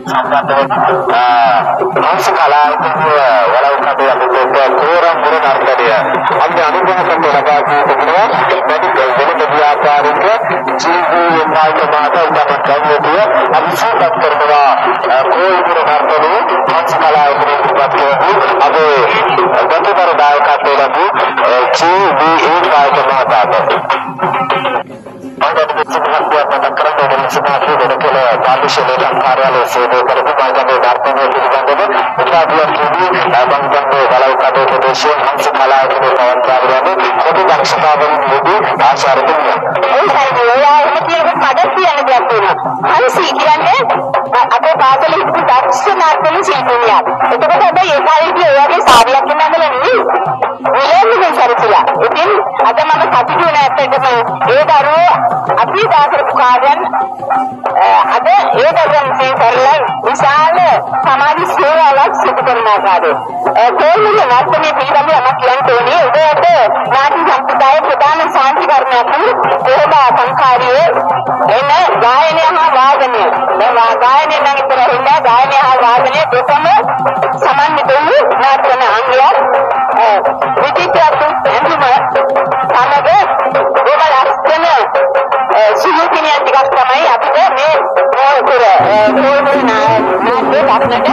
සම්බන්ධව හංස කලායතනය වලව් කඩේ අපිට කෝරම් මුර නර්තනය අන්න අනුගමනකට ලබා දී තිබෙනවා. මැඩිකල් වෙනද ව්‍යාපාරික ජීවී නායක මහතා ඉතාමත් ගෞරවනීය අපි සිහිපත් කරනවා. කෝරම් මුර නර්තනය හංස කලායතනය ඉදිරිපත් කරපු අපේ ගතබර දායකත්වය ලැබූ ජී.වී.ඒ. නායක මහතාට මතක් කරන්න ඕන සමාජයේ වෙනකල ප්‍රාදේශීය ලේකම් කාර්යාලයේ සේවය කරපු මම නර්තනය පිළිබඳව උපාධියක් ලැබී මම හිතන්නේ වලව් කඩේ ප්‍රදේශයේ හංස කලායතනයේ පවත්වාගෙන යන පොදු දක්ෂතාවලින් යෙදී ආචාර්යතුමිය. ඒ සයිනේ ඔයා එහෙම කියනකොට කඩ කියන දෙයක් වෙනවා. හංසි කියන්නේ අපේ පාසලේ හිටපු දක්ෂ නර්තන ශිල්පිනියක්. එතකොට හැබැයි ඒ කාලේදී ඔය වගේ සාරියක් ඇඳලා නෙවෙයි. විලෙන්නේ සැරසිලා. ඉතින් අද මම සතුටු වෙන ඇත්තටම ඒ දරුවෝ අපි දා කරපු කාර්යයන් අද ඒ දරුවන් විසින් කරලා විශාල සමාජ සේවාවක් සිදු කරන ආකාරය. කෝල්මුල නර්තනය පිළිබඳව යමක් කියන්න ඕනේ. ඔබට නාට්‍ය සම්ප්‍රදායේ ප්‍රධාන ශාන්ති කර්මයක් වූ කොහොබා සංකාරියේ එන ගායනය හා වාදනය. දැන් ගායනය නම් විතර වෙන්නේ ගායනය හා වාදනය දෙකම සමන්විත වූ නර්තන අංගයක්. විචිත්‍ර ඇඳුම සමග බොහොම ලස්සන සුළුපිනියන් ටිකක් තමයි අපිට මේ මොහොතේ කෝල්මුල නාට්‍ය දක්නට.